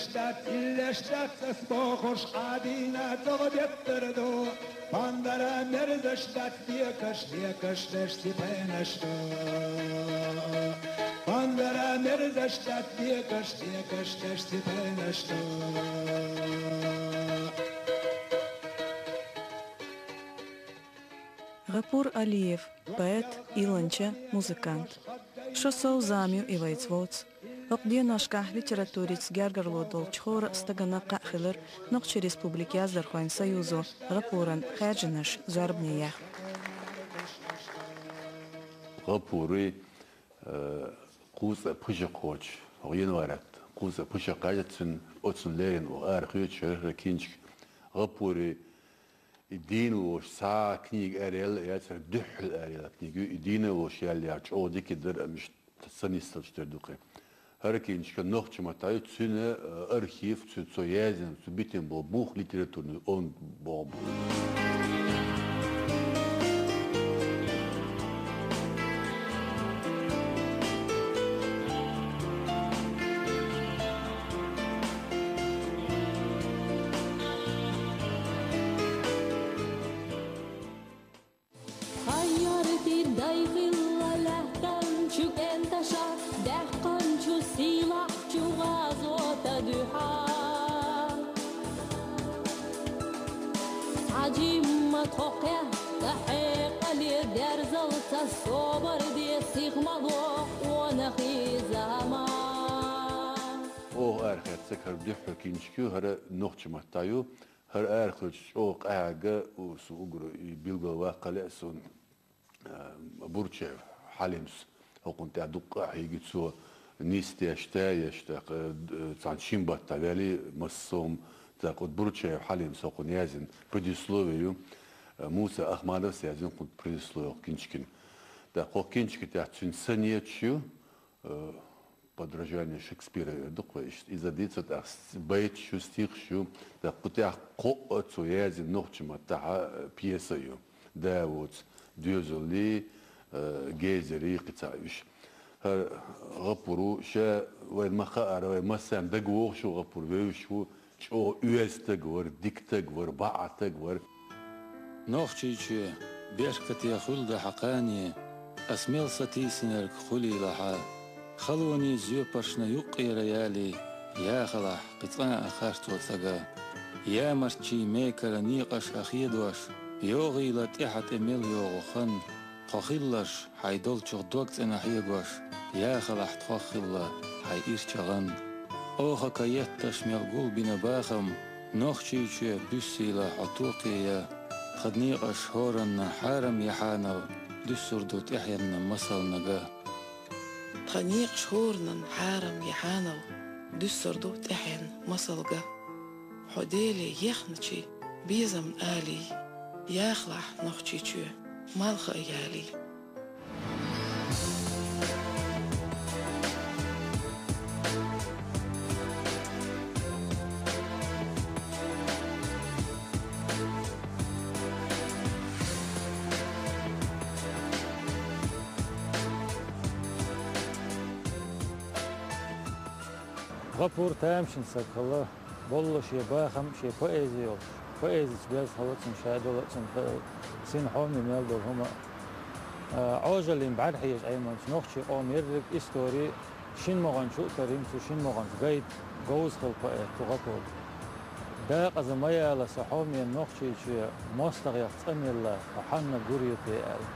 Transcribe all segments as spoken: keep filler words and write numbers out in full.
Иллеш дац, иллеш дац, ас бохуш Ӏадийна догӀа беттар ду. Пандара мерзаш дац, декаш, декаш деш сипайнаш ду. Пандара мерзаш дац, декаш, декаш деш сипайнаш ду. ГӀапур Алиев, поэт, иланча, музыкант. Шо сов зама ю и вайца вовз. ХӀокху деношкахь литературица гергарло долчу хӀора стагана кхаъ хилира Нохчийн Республикан яздархойн союзо ГӀапуран хаьржинаш зорбане яхна. ГӀапури, э, кхузткъа пхи шо кхочу, хӀокху январь, кхузткъа пхи шо кхаьжна цуьнан, оцунна леррина оха арахоьцуш хӀара кинчка. ГӀапури и дийна волуш цхьа книга араяьлла яцара, дуьххьал араяьлла книга ю, и дийна волуш яьлла яра, чӀогӀа дика дара, амма иштта ца нисдалчу дерг ду-кх и. ХӀара кинчка нохчийн маттахь ю, цуьнан, э, архив, цу, цо яздина, цо битина болу бух литературный он боху бу. Хьайорти дай хилла лаьттанчу кӀенташа, даьккхинчу сийлахьчу гӀазота дуьхьа. Цхьа жимма тхо кхетта хьекъале, дерзалца собар де, сиха ма ло къонахий заман. Оха арахецна хӀара дуьххьара кинчка ю, хӀара нохчийн маттахь ю. ХӀара арахоьцуш чӀогӀа къахьегна сан уггар и билгалваккха лаьа суна, а, Бурчаев Хьалимс. ХӀокхунна тӀехь дуккха а хьийгира цо, нисдеш, таеш, тӀаккха, э, цхьана шина баттахь ваьлла массо а хӀума. ТӀаккха оцу Бурчаев Хьалимс хӀокхунна яздина предисловие ю, э, Муса Ахмадовс яздина хӀокхунна предисловие хӀокху кинчкина. ТӀаккха хӀокху кинчка тӀехь цуьнан санна ечаш ю, э, подражание Шекспира эр ду-кх вай иштта. Иза дийцар тӀаккха, с-, байташ ю, стихаш ю, тӀаккха кху тӀехь кхоъ а цо яздина нохчийн маттахь, э, пьеса ю. Да воцу доьзаллий, э, гейзерий, кхин цхьа уьш. ХӀара ГӀапур ву, ша вайна ма-хаъара, вай массарна дагавогӀуш ву ГӀапур, вевзаш ву, чӀогӀа оьзда стаг вара, дика стаг вара, бакъ стаг вара. Нохчийчоь, беркате хуьлда хьан кхане, ас мел сатийсинарг хуьлийла хьан. Халонийн зоьпаршна юккъера ялий, яхалахь кхин цкъа а харцо ца ган. Ямартчийн мекара некъаш хьан хедош, йогӀийла тӀаьхьа тӀе мел йогӀу хан. Тхо хилларш, хьайн долчух дог цӀена хьегош, яхалахь тхох хилла хьайн ирча гӀан. Оха каетташ мел гулбина бахам, Нохчийчоь, буьссийла хьо токхе я. Тхан некъаш хӀоранна хьарам яхьанал, дуьссур ду тӀаьхьенна масална ган. Тхан некъаш хӀоранна хьарам яхьанал, дуьссур ду тӀаьхьенна масал ган. Хьо Деле ехначийн безамна алий, яхалахь Нохчийчоь, малх а ялий. ГӀапур тамашийна стаг хилла, боллу шен бахам, шен поэзи йолуш. Поэзица беза хилла цуьнан, ша долу а цуьнан син хьоме мел долу хӀума. А, Ӏожаллин бӀаьрахьежа Ӏеманчу нохчийн къоман ерриг истори шина могӀанчу а тара йина, цу шина могӀанца гайта говза хилла поэт ву ГӀапур. Декъаза ма яла сан хьоме Нохчийчоь, мостагӀех цӀанъелла, хьо хьанна гур ю те аьлла.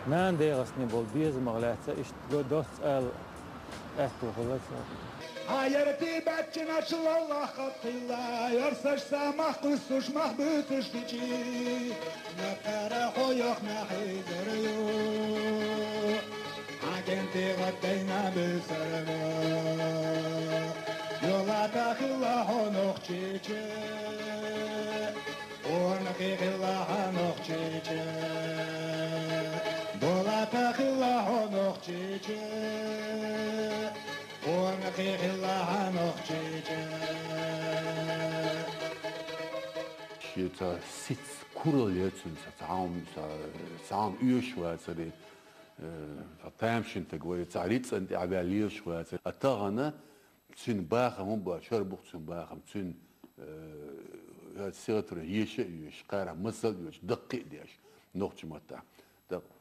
Нана ДегӀастане болу безамах лаьцна иштта го доцца аьлла, аьтту хилла цо. Хьан яртий баьччинаш лаллахь хатта хилла, ярсашца мах кхуьссуш, мах буьйцуш гичий, накъара хьо йохна хьийзар ю. Хьан кӀентий гӀаттайна буьйсар бу, йолата хилла хьо Нохчийчоь. Къонахий хилла хьан Нохчийчоь, болата хилла хьо Нохчийчоь, къонахий хилла хьан Нохчийчоь. Шен цхьа сица куралла яра цуьнан, цхьа, цхьа хӀума, цхьа, цхьа хӀума оьшуш вацара, э, цхьа тамашийна стаг вара, цхьа рицкъана тӀехь ваьлла лелаш вацара. А тахана Цуьнан бахам хӀун бац, хӀара бух цуьнан бахам, цуьнан, э, сигӀатара еша а йоьшуш, кхара масал а йоьшуш, даккхий а деш, нохчийн маттахь. ТӀаккха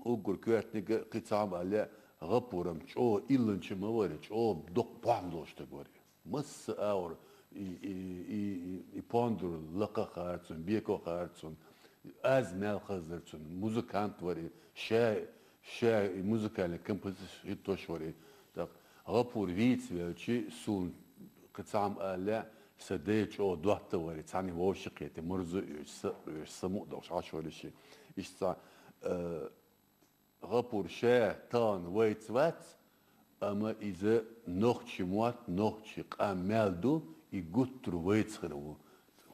уггар коьртаниг а кхин цхьа хӀума аьлча, ГӀапур-м чӀогӀа илланча ма вара, чӀогӀа доккха похӀма долуш стаг вара. Масса агӀор и, и, и, и, и пондар лакха а хаар цунна, беко а хаар цунна, аз мел хаздар цунна, музыкант вара и, ша, ша и музыкальный композитор хӀиттош вара и. ТӀаккха ГӀапур вийца ваьлча, суна кхин цхьа хӀума аьлча, сан дай чӀогӀа дотта вара и, цхьаьна вовшахкхетта, марзо а оьцуш, са а оьцуш, самукъа долуш Ӏаш вара и ши. Иштта цхьа, э, ГӀапур ша тахана вайца вац, амма иза нохчийн мотт, нохчийн къам мел ду, и гуттар а вайца хир ву,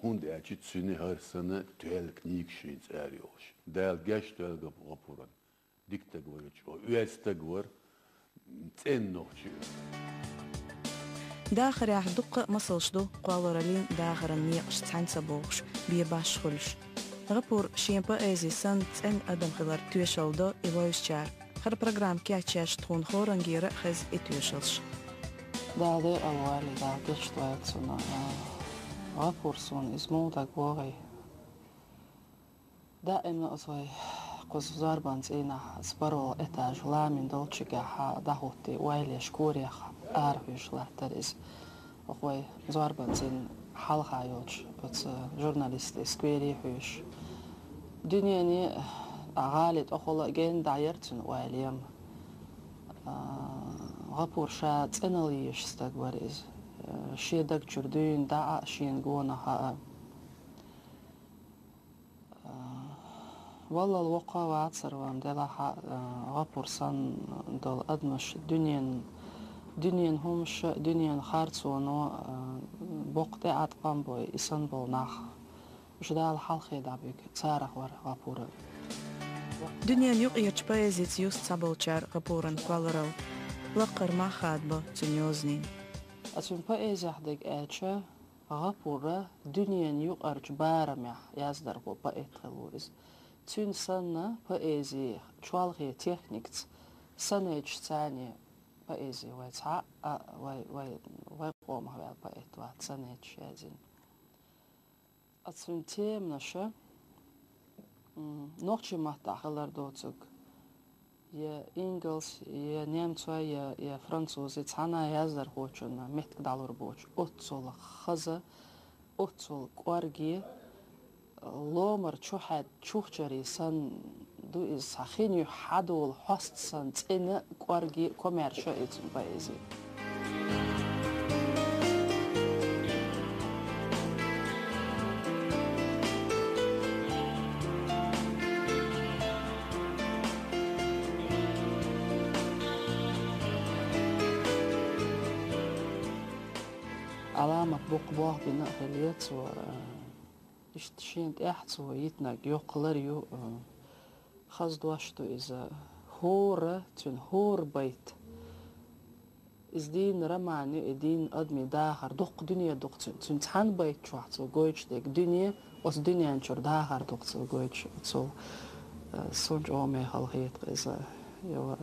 хӀунда аьлча цуьнан хӀара санна тоьлла книгаш хӀинца ара йолуш. Дала гечдойла ГӀапурна. Дика стаг вара, чӀогӀа оьзда стаг вара, цӀена нохчи. Дахарехь дуккха а масалш ду, кхоллараллин, дахаран некъаш цхьаьна ца богӀуш, бен башха хуьлуш. ГӀапур шен поэзи санна цӀена адам хиларна тоьшалла до и вовзачара. ХӀара программа кечъеш тхуна хӀоранна а хеза и тоьшаллаш. Дала декъал войла, Дала гечдойла цунна. ГӀапур суна иза муха дагавогӀий. Даимна оцу вай кхуза зорбанан цӀийнахь, оцу паролан этаж ламина долчуьнгахь дӀахӀуттий, ойла еш, корех арахьоьжуш латтара иза. Оха вай зорбанан цӀийнан хьалха йолчу оцу журналистийн сквере хьоьжуш. Дуьнене, а, гӀали тӀехула а генна дӀаяра цуьнан ойла ем. А, ГӀапур ша цӀеналла езаш стаг вара иза. Шен даг чуьра дуьйна дӀа а, шена гонах а. Валлал воккха а вацара ван, делахь а, ГӀапур санна долу адамаш дуьненан, дуьненан хӀумаш а, дуьненан харцоно а, боккха тӀеӀаткъам бой и санна болу нах. Уьш Дала хьалхе дӀабуьгу, царах вара ГӀапур а. Дуьненан юкъерчу поэзица юьсту цхьаболчара ГӀапуран кхолларалла. Лаккхара мах хадабо цуьнан йозанийн. Ткъа цуьнан поэзех дерг аьлча, ГӀапур дуьненан юкъарчу барамехь яздархо, поэт хилла ву иза. Цуьнан санна поэзи чолхе техникаца, сонеташ царний поэзи вай цхьаъ а, вай, вай, вай къомах ваьлла поэт вац сонеташ язйина. Ткъа цуьнан теманаша, м, нохчийн маттахь хилар доцург, я ингалс, я немцой, я, я французи, цхьана яздархочунна меттиг дӀалур боцуш, оццул хаза, оццул кӀорге, ломара чухьаьдда чухчари санна ду иза, цхьа хин юьхь хьадолу хьоста санна цӀена, кӀорге, комаьрша и цуьнан поэзи. Ӏаламат боккха болх бина а хилла цо, а, иштта шена тӀехь цо йитинарг йоккха лар ю, а, хаза дош ду иза, хӀора, цуьнан хӀора байт. Иза дийна роман ю, и дийна адамийн дахар, дуккха дуьне ду-кх цуьнан. Цуьнан цхьана байта чохь цо гойтуш дерг дуьне, оцу дуьнен чуьра дахар ду-кх цо гойтуш. Оцул, э, суна чӀогӀа мехала хета-кх иза, я,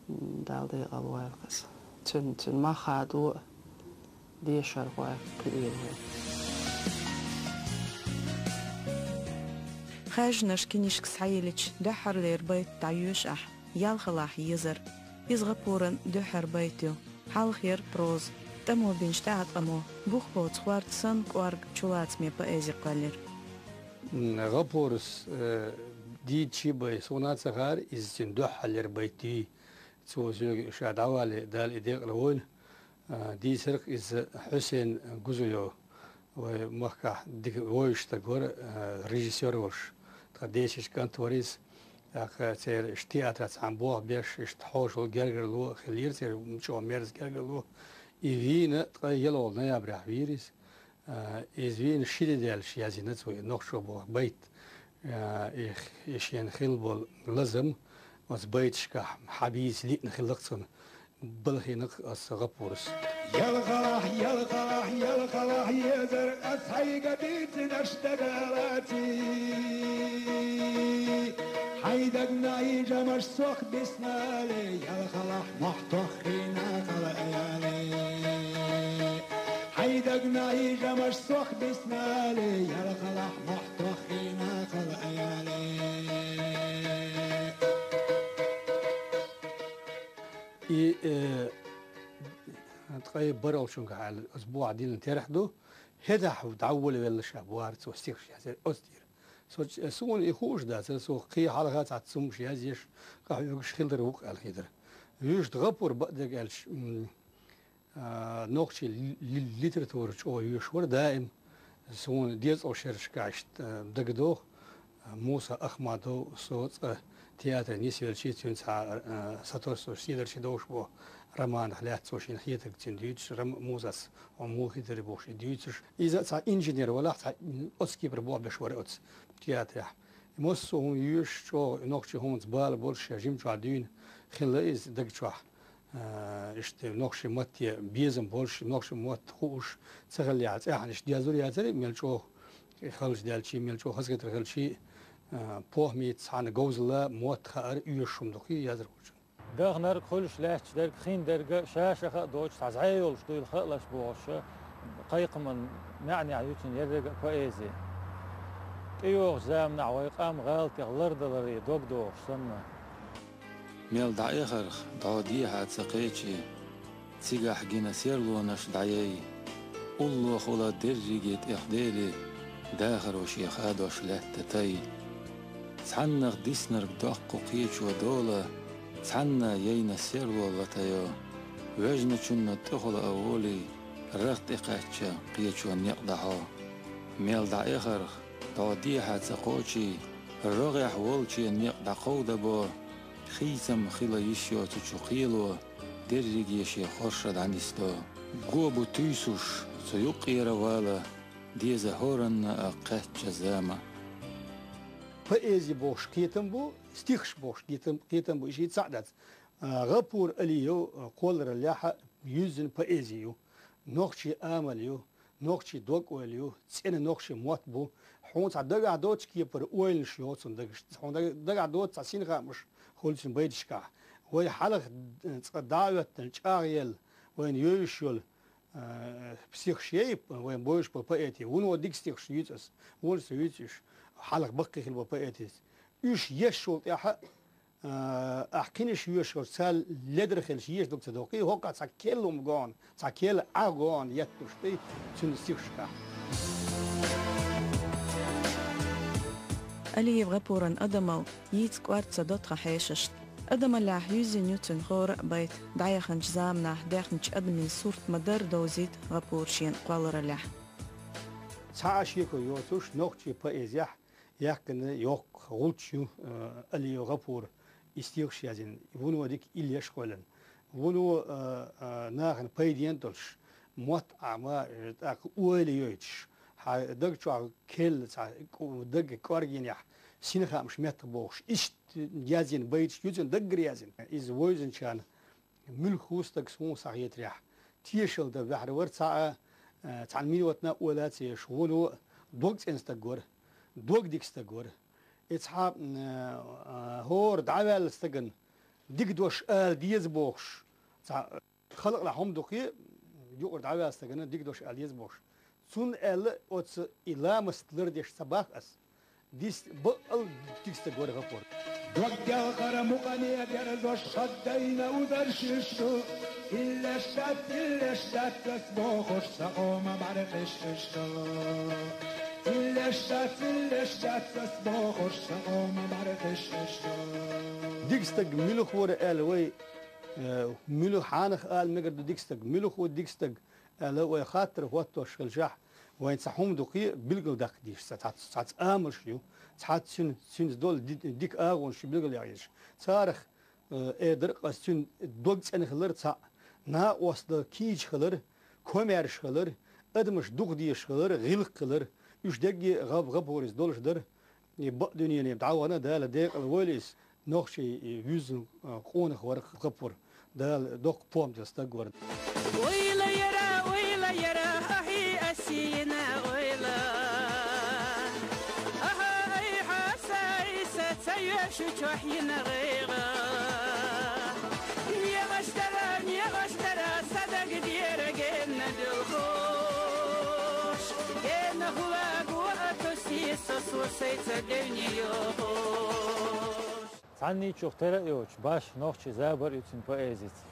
м, Дала декъал войла-кх иза. Цуьнан, цуьнан мах хадо а, дешархой кхиийла вай. Хаьржинарш кинишка схьайиллича, дуьххьарлера байт дӀайоьшу ахь, ялхаллахь езар. Иза ГӀапуран дуьххьара байт ю. Хьалха яра проза, тӀамо бинчу тӀеӀаткъамо, бух боцу хӀорд санна кӀорга чулацаме поэзи кхоьллира. М, ГӀапурас, э, дийцича бен, суна а ца хаьара, иза цуьнан дуьххьарлера байт юй. Цо соьга ша дӀавале, Дала и декъала войла. А, дийцира-кх иза Хьусен Гузуев, вай махкахь дика вовзаш стаг вара, а, режиссёр волуш. Тхан десачу кӀант вара иза. ТӀаккха церан иштта театраца цхьаьна болх беш, иштта хьошалгӀа гергарло хиллера церан, чӀогӀа мерза гергарло. И вийна, ткъа ялхолгӀа ноябрехь вийра иза. А, иза вийна ши де даьлча язйина цо и нохчо боху байт. А, и, и шена хилла болу лазам оцу байташкахь хьабийца лиъна хилла-кх цунна, балхийна-кх оцу ГӀапурас. Ялхаллахь, ялхаллахь, ялхаллахь езар, ас хьайга дийцинарш дагалаций. Хьайдагна хьежамаш сох биснали, ялхалахь мохь тоххийна хала аяле. Хьайдагна хьежамаш сох биснали, ялхалахь мохь тоххийна хала аяле. И, э, ткъе бархӀалчунгахь аьлла, оцу бохь диллина терахь ду, хӀетахь дӀаволавелла ша бохар цо стихаш язъяр оцу тӀера. Со ч-, суна и хууш дацара, со кхин хьалха цхьацца хӀумаш язъеш, къахьоьгуш хилар ву-кх аьлла хетара. Вуьшта ГӀапур бакъдерг аьлча, м, а, нохчийн ли-, ли-, литература чӀогӀа йоьшуш вара даим. Суна дезткъа шерашкахь иштта, а, дагадоху, а, Муса Ахмадов со цкъа театре нисвелчий, цуьнца хьа, а, сатосуш, сийдарчий довш бо романах лаьцна цо шена хетарг цуьнан дуьйцуш, Рам-, Мусас хьо муха хетарий бохуш и дуьйцуш. Иза цхьа инженер валахь, цхьа оцу кепара болх беш вара оцу театрехь. Массо а хӀума йоьшуш, чӀогӀа нохчийн хӀуманца бала болуш, шен жимчохь дуьйна хилла иза даг чохь. А, иштта нохчийн матте безам болуш, нохчийн мотт хууш ца хиллехь, цӀеххьана иштта дезур яцара, мел чӀогӀа халча даьлчий, мел чӀогӀа хазахетар хилчий, а, похӀмица цхьаьна говзалла, мотт хаар оьшуш хӀума ду-кх яздархочун. Даханарг, хуьлуш лаьтташ дерг, хин дерг а ша-шаха а доцуш, цхьа зӀе йолуш дуйла хаалаш бохуш, кхайкхаман маьӀнехь ю цуьнан ерриг а поэзи. ТӀейогӀучу заманахь вай къам гӀалатех лардаларе дог дохуш санна. Мел дӀаэхарх дӀо дехьа ца кхечий, цигахь гина серлонаш дӀаяй. Уллохула дерриге тӀехдели, дахаро шен хадош лаьтта тай. Цхьаннах диснарг доккху кхечо дола, цхьанна яйна серло латайо. Вежначунна тӀехула а волий, рагӀ тӀекхаьчча, кхечо некъ дӀахьо. Мел дӀаэхарх дӀо дехьа ца кхочий, рогӀехь волче некъ дӀакховдабо. Хийцам хила йиш йоцучу кхело дерриге шен хорша дӀанисдо. Го бу туьйсуш, цу юккъера вала, деза хӀоранна а кхаьчча зама. Поэзи бохуш кхетам бу, стихаш бохуш кхетам, кхетам бу, и шиъ цхьаъ дац. А, ГӀапур Алиев, а, кхоллараллехь а юьззина поэзи ю, нохчийн амал ю, нохчийн дог-ойла ю, цӀена нохчийн мотт бу. Хьуна цхьа дагахь доцучу кепара ойланаш йоцу дагаш. Хьуна даг-, дагахь доцу цхьа синхаамаш хуьлу цуьнан байташкахь. Вай хьалха, э, цкъа дӀа а хӀоьттина, чӀагӀъелла, вайна йовзуш йолу, э, стихаш яй, вайн бовзуш болу поэти. Вуно дика стихаш юьйцу аса, вуно аса юьйцу уьш. Хьалха баккхий хилла болу поэтис. Уьш еш волу тӀаьхьа, а, ахь кхинаш йоьшуш, царна ледара хилча, еша дог ца доккхий, хӀокху цхьа керла хӀума гоьна, цхьа керла Ӏа гоьна етташ ду цуьнан стихашкахь. Алиев ГӀапуран адамалла йийца кӀорда ца до тхан хьешашна. Адамаллехь юьззина ю цуьнан хӀора а байт, дӀаяханчу заманахь даьхначу адамийн сурт ма-дарра довзийта ГӀапура шена кхоллараллехь. Цхьа а шеко йоцуш, нохчийн поэзехь яьккхина йоккха гӀулч ю, э, Алиев ГӀапура и стихаш язйина, вуно дика иллеш а кхоьллина. Вуно, э, э, нахана пайденна долуш, мотт Ӏама, э, тӀаккха ойла йойтуш, хьан даг чохь керла цхьа кӀу-, даг кӀоргенехь синхаамаш меттах бохуш, иштта язйина байташ ю цуьнан даггара язйина. Иза вевзинчарна муьлхха ву стаг суна схьахетарехь, тешалла дан ваьхьар вара цхьа а, э, цхьана минотана ойла ца еш, вуно дог цӀена стаг вара, дог дика стаг вара. И цхьа, м, э, хӀора дӀаваьлла стагана дика дош ала деза бохуш, цхьа халкъалахь хӀума ду-кх, юкъара дӀаваьлла стагана дика дош ала деза бохуш. Цунна аьлла, оцу и ламаст лардеш ца боху ас. Дис бакъал дика стаг вара ГӀапур. Дог делхар мукъане берзош, хаддайна узар шиш ду. Иллеш дац, иллеш дац ас бохуш, сан къоман бӀаьргаш иш ду. Иллеш дац, иллеш дац ас бохуш, сан къоман бӀаьргаш иш ду. Дика стаг муьлха вара аьлла вай, э, муьлха хьанах ала мегар ду дика стаг, муьлха ву дика стаг аьлла, вай хаттар хӀоттош хилчахь, вайн цхьа хӀума ду-кх билгалдаккха дезаш, цхьацца, цхьацца амалш ю, цхьацца цуьнан, цуьнца долу ди-, дика агӀонаш ю билгалъяхьа езаш. Царах, э, эр дара ас, цуьнан дог цӀена хилар цхьаъ, накъосталла кийча хилар, комаьрша хилар, адамаш дукха дезаш хилар, гӀиллакх хилар, уьш дерриге а ГӀа-, ГӀапурис долуш дара. И бакъ дуьнене дӀавахана, Дала декъала войла иза, нохчийн, и, вуьззина, а, къонах вара ГӀапур. Дала доккха похӀма делла стаг вара. Ойла яра, ойла яра, ахьи, ас йина ойла. Аха, айхьа, аса, айса, ца йо-, Шу чохь йина гӀайгӀа. Негаш дара, негаш дара, садаг дера генна дуьлхуш. Генна хула гуа а тосий, со сусайца девни йохуш. Цхьаннийчух тера а йоцуш, баш нохчи забар ю цуьнан поэзица.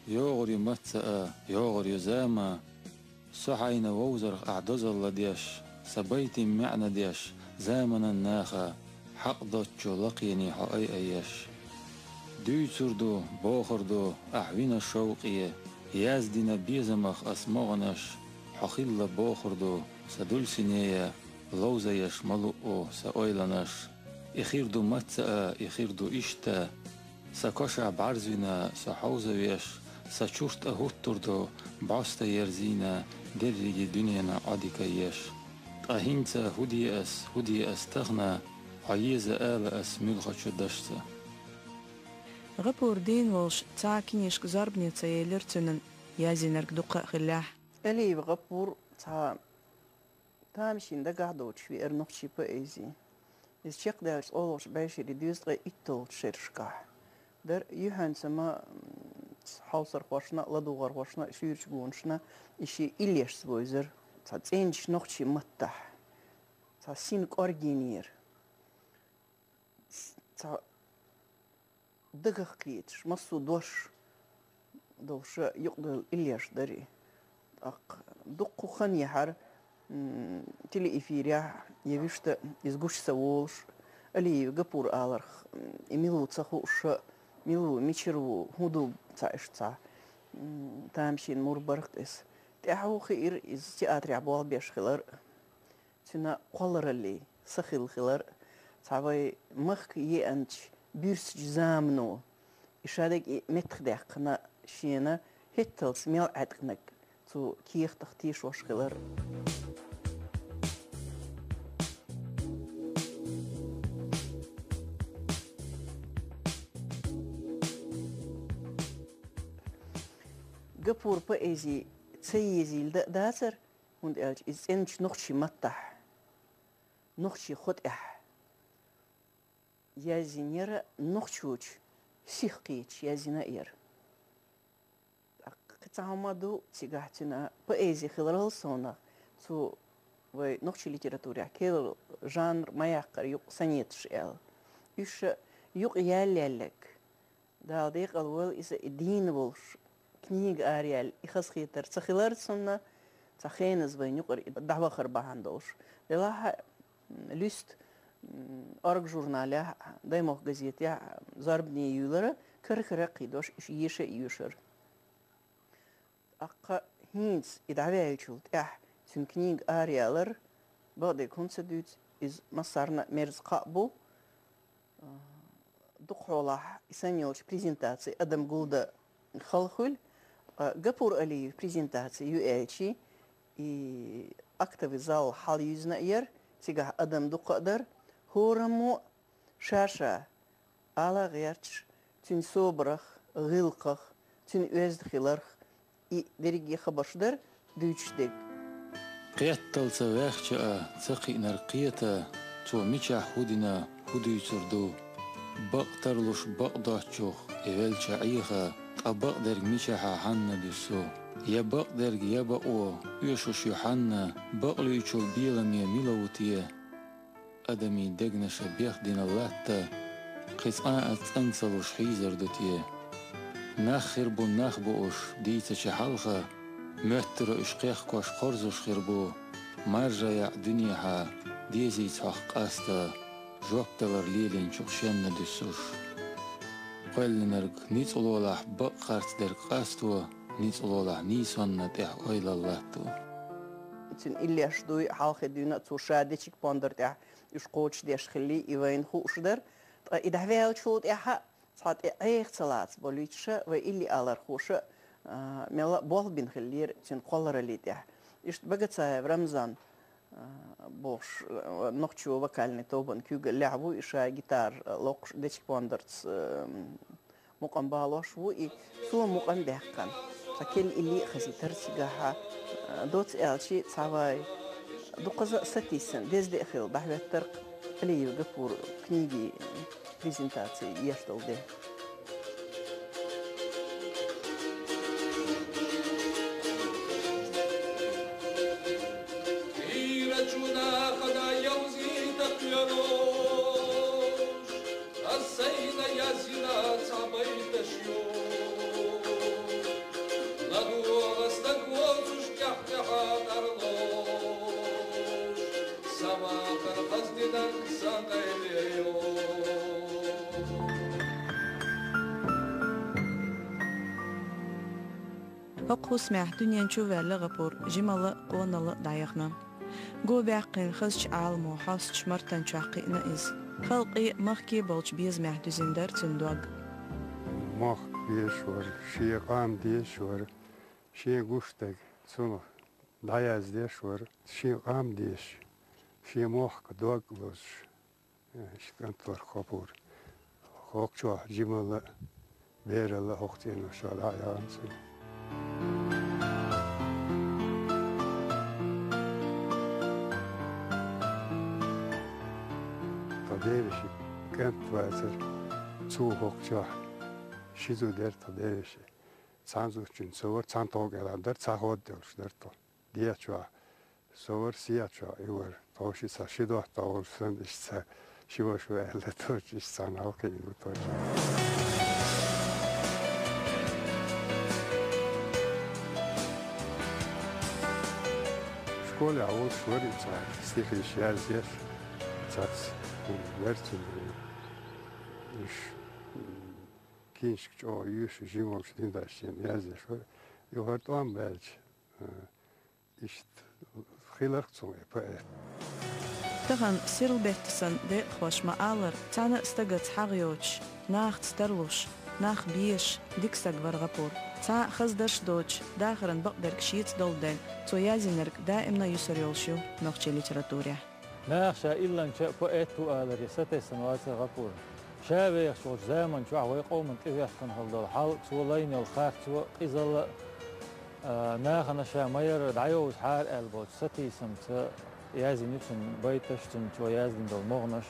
ЙогӀур ю маца а, йогӀур ю зама. Со хьайна вовзарх ахь дозалла деш, сан байтийн маьӀна деш, заманан наха, хьакъ доцчу лакхений хьо айаеш. Дуьйцур ду, бохур ду, ахь вина шовкъе, яздина безамах ас могӀанаш, хьо хилла бохур ду, сан дульсинея, ловзаеш ма луъу сан ойланаш. И хир ду маца а, и хир ду иштта, сан кошахь бӀарзвина со хьовзавеш, сан чурт а хӀуттур ду, бӀоста ерзийна, дерриге дуьненан Ӏодика еш. Ткъа хӀинца хӀун де ас, хӀун де ас тахана, хьо еза ала ас муьлххачу дашца. ГӀапур дийна волуш цхьа а кинишка зорбане ца елира цуьнан, язйинарг дуккха а хиллехь. Алиев ГӀапур цхьа тамашийна дагахь доцуш веара нохчийн поэзи. Иза чекхдаьлча, оьлгӀачу бӀешерийн дезткъе итталгӀачу шерашкахь дара. Юьхьанца ма, м, хьовсархошна а, ладугӀархошна а, шуьйрачу гонашна а и шен иллешца вевзара. Цхьа цӀеначу нохчийн маттахь цхьа син кӀоргенера. Цхьа дагах кхеташ, массо а дош долуша юкъадевлла иллеш дара и. ТӀаккха дуккха хан яхьара, м, телеэфирехь я вуьшта иза гуш ца волуш, Алиев ГӀапур аларх, м, и мила ву ца хууша, мила ву, мичара ву, хӀун ду ца иштта цхьа, м, тамашийна мур бара-кх иза. ТӀаьхьо хиира иза театрехь болх беш хилар. Цуьнан кхоллараллий, са хилла хилар, цхьа вай махка еанчу буьрсачу замано, и шадерг и меттахдаьккхина шена хӀетталц мел Ӏаьткъинарг цу кехатах тешош хилар. ГӀапур поэзи ца езийла дан а дацара, хӀунда аьлча иза цӀеначу нохчийн маттахь, нохчийн хӀотӀехь язйинера, нохчочу сих кхеташ язйина а яра. ТӀаккха кхин цхьа хӀума ду цигахь цуьнан поэзи хиларал совнах, цо вай нохчийн литературехь керла жанр ма яккхара юкъа сонеташ аьлла. Уьш юкъа яьлла-яьлларг, Дала декъала войла иза и дийна волуш, книга араяьлла, и хазахетар ца хилар цунна, цхьа хеназа вайна юкъара и дӀавахар бахьана долуш. Делахь а, м, луьста, м, «Орга» журналехь, «Даймохк» газетехь зорбане юьйлара, кара-кара кхин дош уьш еша а йоьшура. ТӀаккха хӀинца и дӀаваьллачул тӀаьхьа цуьнан книга араялар, бакъдерг хӀунда ца дуьйцу, иза массарна а мерза кхаъ бу. А, дукха хьолахь и санна йолчу презентаци адам гулдан хала хуьлу, ткъа ГӀапур Алиев презентаци ю аьлчи, и актовый зал хьалаюьзна а яра, цигахь адам дукха а дара, хӀораммо а ша-ша ала гӀерташ, цуьнан собарах, гӀиллакхах, цуьнан оьзда хиларх, и дерриге хабарш дара дуьйцуш дерг. Кхеттал ца ваьхча а, ца кхиънарг кхета, цо мичахь хӀун дина, хӀун дуьйцур ду. Бакъ тарлуш бакъ доцчух и велча Ӏеха, ткъа бакъдерг мичахьа хьанна дуьссу? Я бакъдерг, я бакъо оьшуш ю хьанна, бакълуьйчул беламе мила ву те? Адамийн дегнаша бехдина латта кхин цкъа а цӀан ца луш хьийзар ду те? Нах хир бу, нах бу уьш дийцача хьалха, моьттура уьш кхехкош кхорзуш хир бу, маржа яӀ дуьнехьа дезийца хьох къаста, жоп далар лелийначух шенна дуьссуш. Кхоьллинарг ницкъ лолахь бакъ харц дерг къасто, ницкъ лолахь нийсонна тӀехь ойлалла латто. Цуьнан иллеш дуй, хьалхе дуьйна а цо ша дечиг пондар тӀехь уьш кхочушдеш хилли, и вайна хууш дара. Ткъа и дӀаваьллачул тӀаьхьа цхьа тӀе Ӏеха ца лаца болуьйтуша, вай илли алархоша, а, мелла а болх бина хиллера цуьнан кхоллараллий тӀехь. Иштта Багацаев Рамзан, а, бохуш, а, нохчо вокальный тобан куьйгаллехь ву, и ша гитара локхуш дечиг пондарца, а, мукъам балош ву и, цо мукъам баьккхина. Цхьа келла илли а хазийтара цигахьа, а, доцца аьлчи, цхьа вай дукхаза а сатийсина, деза де а хилла, дӀахӀоьттаркх. Алиев Гапура книги презентаци еш долу де. Ира чуна хана явзи такъяраш, ас сайна язина цхьа байташ ю. ЛадугӀа стаг воцуш тӀаьхь-тӀаьхьа тӀарлуш, Савакъар хаздинарг сан къайле йо. ХӀокху хӀусамехь дуьнен чу а ваьлла Гапур жималла а, къоналла а дӀаяхана. Го баьккхина хазачу Ӏаламо хьостачу Мартан чохь кхиъна иза. Халкъе а, махке а болчу безамехь дуьзина дара цуьнан дог. Мохк безаш вара, шен къам дезаш вара, шен гуш дерг цунах дӀаяздеш вара, шен къам дезаш, шен мохк дог лозуш, иштта кӀант вара Гапур. ХӀокху чохь жималла а, бералла а хӀокху цӀенош чохь дӀа а яхана цуьнан. Тхан девешин кӀант вацара цо хӀокху чохь. Ши зуда яра тхан девешин. Цхьана зудчуьнца со вара, цхьана тхов кӀелхьана дара, цхьа хӀода долуш дара тхо. Дехьа чохь со вара, сехьа чохь и вара. Тхо ши, сан ши доттагӀа волуш санна, иштта сан ши ваша ваьлла, тхо иштта цхьаьна хьалакхиъна ву тхо. Школехь волуш вара и цхьа стихаш язъеш, цхьацца вара цуьнан уьш, киншка чӀогӀа йоьшуш, жима волуш дин дайшна язъеш вара. Юха тӀом баьлча, а, Иштта хиларх цунах и поэт. Тахана сирла беттан санна декъахоша ма-аллара, цхьана а стагаца хьагӀ йоцуш, нахаца тарлуш, нах безаш, дика стаг вара Гапур. Цхьа а хаза дарш доцуш, дахаран бакъдерг шеца долладелла, цо язйинарг даимна юьсур йолуш ю нохчийн литературехь. Наха ша илланча а поэт ву аларе сатесна вацара Гапур. Ша вехаш волчу заман чохь вай къоман тӀехӀоьттина хилла долу хьал, цо лайна йолу харцо а, къизалла а, а, нахана ша ма-ярра дӀайовзахьара аьлла болчу сатийсамца язйина ю цуьнан байташ, цуьнан цо яздина долу могӀанаш.